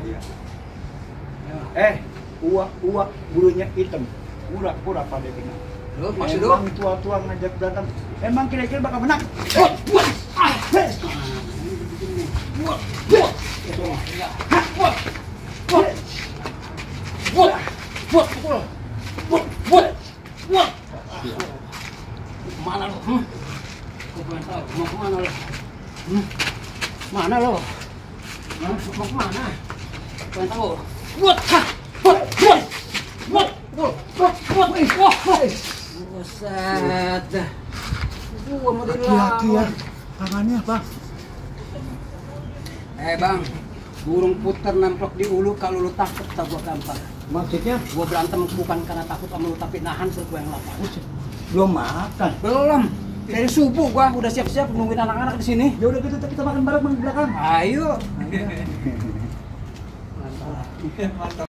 iya. Uak bulunya hitam. Pura-pura pada kena. Loh, maksud lu? Emang tua-tua ngajak berantem. Emang kira-kira bakal menang? Mana lo? Mau kemana lo? Mana lo? Mau kemana? Pengen tahu? Buset. Gua mau Hati-hati ya. Tangannya bang. Bang, burung puter nemplok di ulu, kalau lu takut tak gua gampar. Maksudnya Gua berantem bukan karena takut sama lu, tapi nahan perut gua yang lapar. belum makan. Belum. Dari subuh gua udah siap-siap nungguin anak-anak di sini. Ya udah gitu kita makan bareng di belakang. Ayo. Mantap.